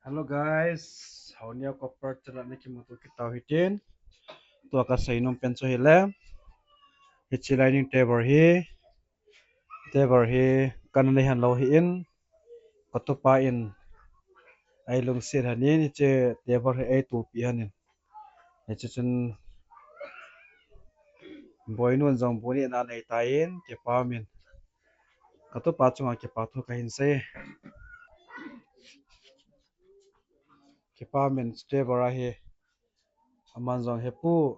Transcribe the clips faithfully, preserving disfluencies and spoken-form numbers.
Hello guys, Haonia Copper channel a nakimuto kit tau hitin. Tua kasei nom pen chu hile, hiche dining table hi, table hi kana nei hen lou ahin, katupa in eilungset hen in, hiche table hi eitopi hen in. Hiche chun boinun jong bu nehna anei tan, kipa umin. Katupa chunga kipa thu kahin sei. Kipa umin, table ahi. Aman jong, "He pu,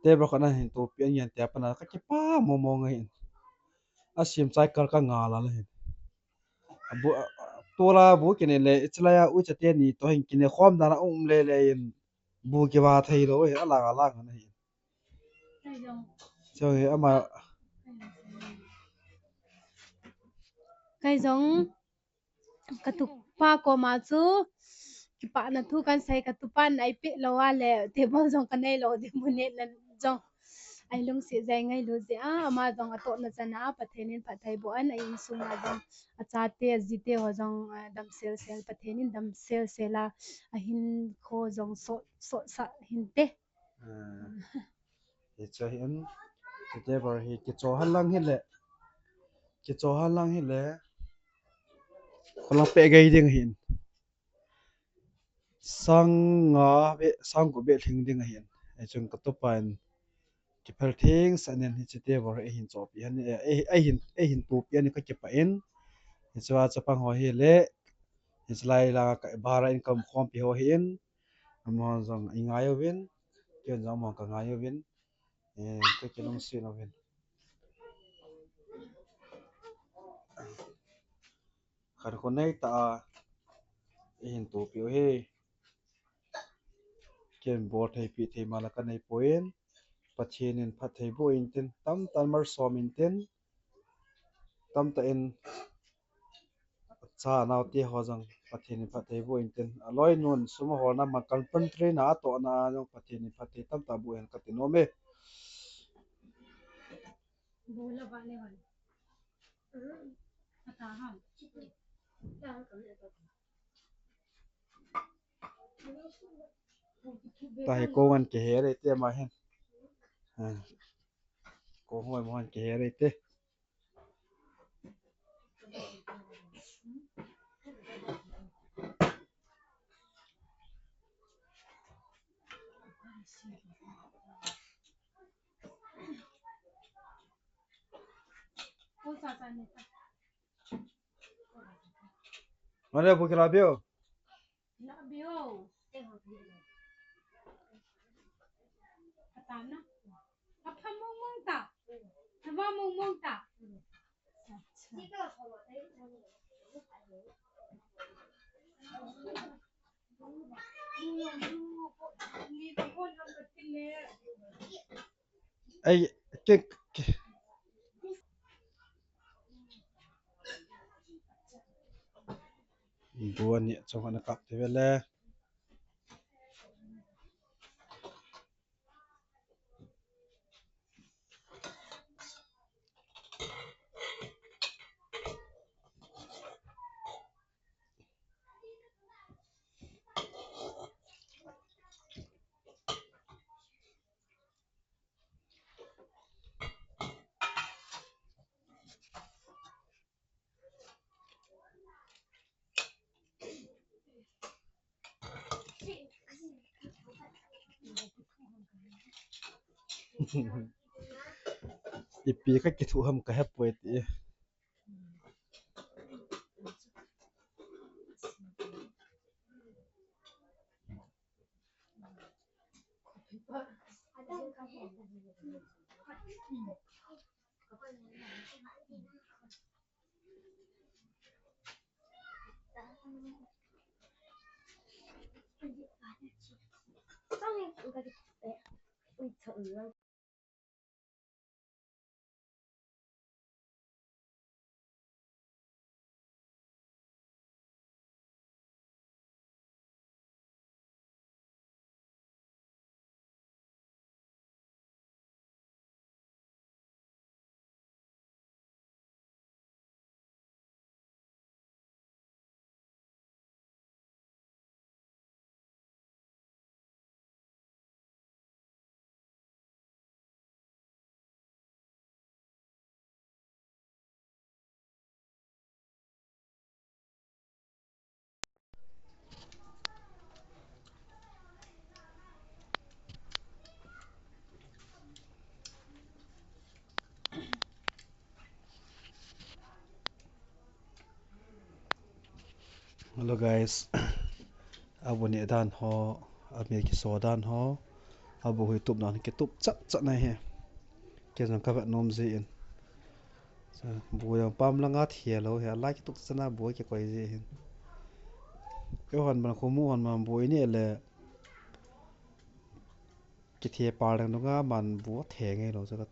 table khat nahin topi in ngen," tia pat a kakipa mong mong ahin. Asem chai kal kanga la la hin. Abu, a, a, tola bu kinei le, hiche laiya uicha teni toh hin kinei khom dan a um le le in, bu kiva thei lou hi, alang alang ana hi. Chu hi ama. Kei jong katupa koma chu kipana thu kahin sei, katupan eipeh lou a le table jong kanei lou ding, bu nehna jong eilungset jeng ngailu jeh a, ama jong atohna chan a Pathen in phatthei boh in, a insunga jong achate ajite ho jong, ah, damsel sel, Pathen in damsel sel a, ahinkho jong sot, sotsah hinte. Ah, hiche hin, hiche table hi kicho hen lang hile, kicho hen lang hile, kholang peh gei ding ahin. Sang nga beh, sang gup beh lhing ding ahin. Hichun katupa in kiphel theng sah in hiche table hi eihin chopi hen, eh, ei, eihin, eihin topi hen kakipah in. Hichea chapang ho hile, hiche lai langa ka bhara in kaum khompi ho ahin. Amahon jong eingai uvin, ken jong amahon kangai uvin, eh, kakilungset uvin. Khankho neitah a eihin topi u hi. Ken bol thei peh thei ma la kanei poi, Pathen in phatthei boh intin, tamtah in malsom intin, tamtah in cha naote ho jong Pathen in phatthei boh intin, aloinun sum aholna man, kan pan train a atohna jong Pathen in phatthei tamtah boh hen kati nom e. Tahi kong an kihe rei te ma hin. Ha. Kong hoi mo han kihe rei te. Mane bu kila bio. Kata na. Apa mong mong ta? Apa mong mong ta? Ai, ke, ke. Bu ani chong ana kap te vele. Ipi ka kithu ham ka hepoi ti. Hello guys. Abu neh dan ho, amel kiso dan ho, abu hui tup dan kitup chat chat na hi. Kei jong kavet nom jin. Sa, bu jong pam langa thei lou hi, alai kitup chat chat na bu kikoi ji hin. Kei hon ban khomu hon man bu ineh le. Kithe pal dang dunga man bu thei ngai lou jaka.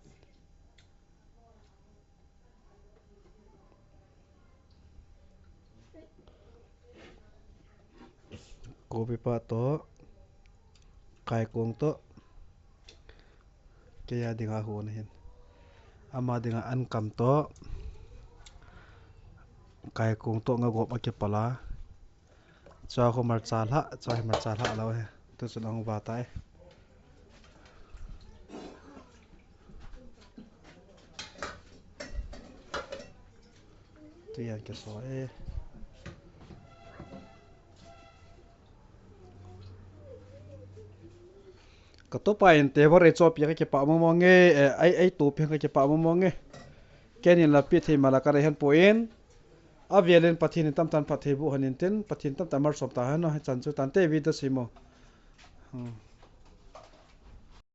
Kopi pa to, kaikong to, kei a dinga hon hin. Ama dinga ankam to, kaikong to nga gop a kipala. Chua khu marcha lha, chua hi marcha lha lou hi. Tu chun ahung va tai. Tu yan kiso e. Ka topa in te vare chopi ka kipa mo mo nge, eh, ai, ai topi ka kipa mo mo nge. Kenin la pi thei mala ka re han po in. A vialin Pathen in tamtan phat thei bu han in tin, Pathen tamtan malsom ta han no, chan chu tante video simo. Hmm.